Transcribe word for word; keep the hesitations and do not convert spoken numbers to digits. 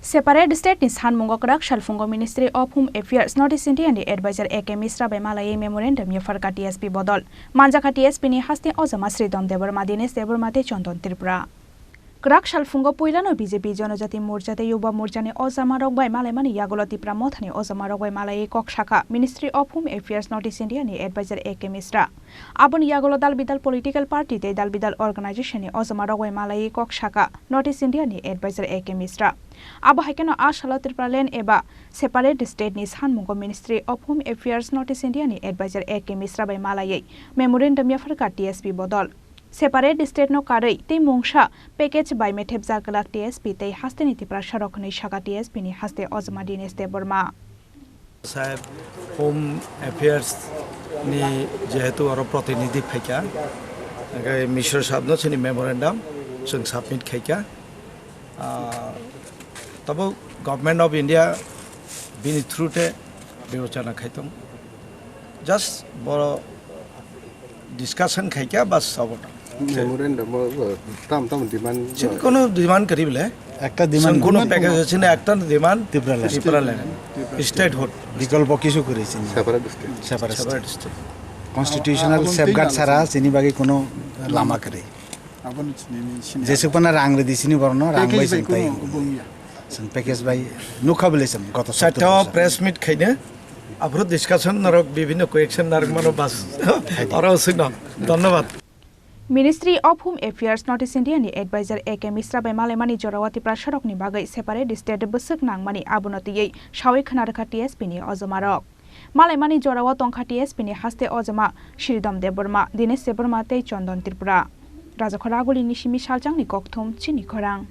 Separate state ni sanmungo kwrak salphungo Ministry of Home Affairs North East India ni advisor A K Mishra bai malaiwi memorandum yapharkha T S P bodol. Manjakha T S P ni haste ojama Sridham Debbarma, Dinesh Debbarma tei Chandan Tripura. Kwrak salphungo puilano B J P Jonojati Morcha tei Yuba Morcha ni ojama rok bai malaimani yagulo Tipra Motha ni ojama rok bai malaiwi kok sakha Ministry of Home Affairs North East India ni advisor A K Mishra. Aboni yagulo dal bidal political party tei dal bidal organization ni ojama rok bai malaiwi kok sakha North East India ni advisor A K Mishra. Abo hai kheno a salo Tipraland eba separate state ni sanmungo Ministry of Home Affairs North East India ni advisor A K Mishra bai malaiwi memorandum yapharkha T S P bodol. Separate state no karwi tei mungsa package bai methepjak glak T S P tei haste ni Tiprasa rok hwnwi sakha T S P ni haste ojama Dinesh Debbarma. Saheb, Home Affairs ni jehetu oro protinidhi phaikha, hingkhe Mishra saheb no chini memorandum chwng submit khaikha. Ah, tabo Government of India bini through te bibochona khai tong. Just boro discussion khaikha bas sabo. Memorandum o tam tam demand. Chini kono demand kari bole. Ekta demand chini kono package chini ekta demand Tipraland. Tipraland. Statehood. Bikolpo kisu kore chini. Separate state. Separate state. Constitutional safeguard sara chini bagwi kono lama kare. Jesukpana rang ridi chini borno rang bai chwng tai. Chwng package bai nukha bole chwng goto sapta press meet khaine. Aphuru discussion norok bibhinno question narwk mano bas. Oro swino. Dhonnobad. Ministry of Home Affairs North East India ni advisor A K Mishra bai malaimani jorao Tiprasa rokni bagwi separate state bwswk nangmani abono twiwi sawi khna rwkha T S P ni ojama rok. Malaimani jorao tongkha T S P ni haste ojama Sridham Debbarma, Dinesh Debbarma tei Chandan Tripura. Rajakhor Aguli ni simi salchang ni kokthum chini khorang.